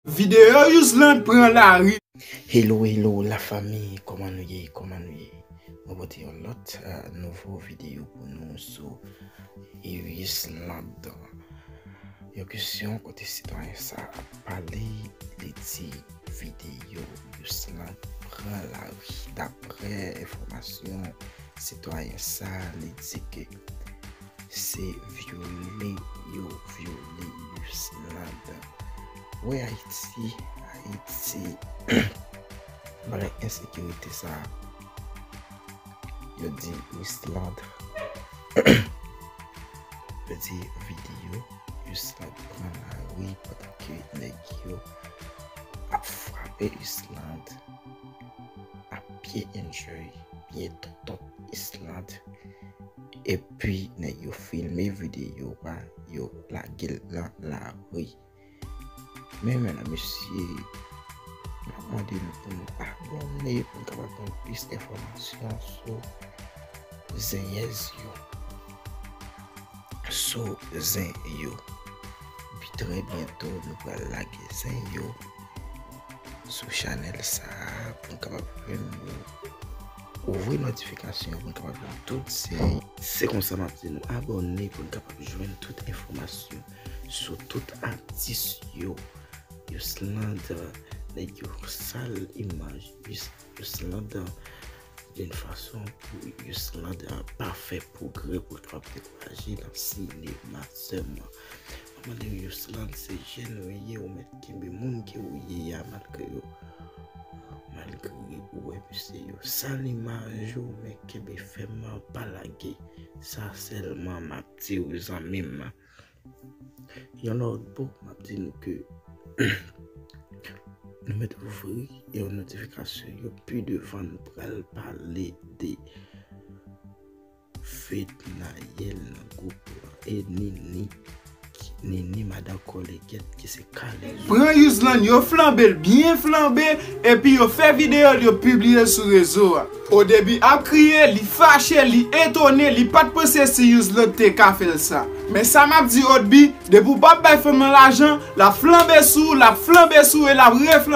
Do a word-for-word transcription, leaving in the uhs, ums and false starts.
Videyo Yusland pran lari. Hello, hello, la fami, kòman nou ye, kòman nou ye? Mwen pote yon lòt uh, nouvo videyo pou nou sou Yusland. Yon kesyon kote sitwayen sa ap pale, li di videyo Yusland pran lari. Daprè enfòmasyon sitwayen sa, li di ke se vyole yo vyole Yusland. Wè Ayiti, Ayiti, bagay ensekirite sa, yo di Yusland yo di videyo Yusland pran lari pandan ke nèg yo ap frape Yusland, ap byen enjoy, byen tonton Yusland. Epi nèg yo filme videyo a, yo lage l nan lari. Men medam mesye, m ap mande nou pou nou abòne pou n kapab jwenn plis enfòmasyon sou zenyèz yo. Sou zen yo. Pi trè byento nou pral lage zen yo sou chanèl sa a pou n kapab jwenn yo. Ouvri notifikasyon pou n kapab jwenn tout zen. Se konsa m ap di nou abòne pou n kapab jwenn tout enfòmasyon sou tout atis yo. Yusland, nèg yo sal imaj Yusland d'une façon pou Yusland pa fè pwogrè, pou l kapab dekouraje nan sinema sèlman. Mwen mande w, Yusland, se jèn ou ye, ou mèt kenbe moun ke ou ye a, malgre yo, malgre ou wè mesye yo sal imaj ou, men kenbe fèm, pa lage. Sa sèlman m ap di w, zanmi m. Yon lòt bò, m ap di nou ke nou mèt ouvri yon notifikasyon yo, pi devan nou pral pale de Fednaelle nan gwoup lan e Nini, Nini madan Kòlègèt ki se Kalezo. Pran Yusland, yo flanbe l byen flanbe, epi yo fè videyo l, yo pibliye sou rezo a. Odebi ap kriye, li fache, li etone, li pa t panse si Yusland te ka fè l sa. Men sa m ap di Odby, depi w p ap bay fanm nan lajan, l ap flanbe sou ou, l ap flanbe sou ou e l ap reflanbe.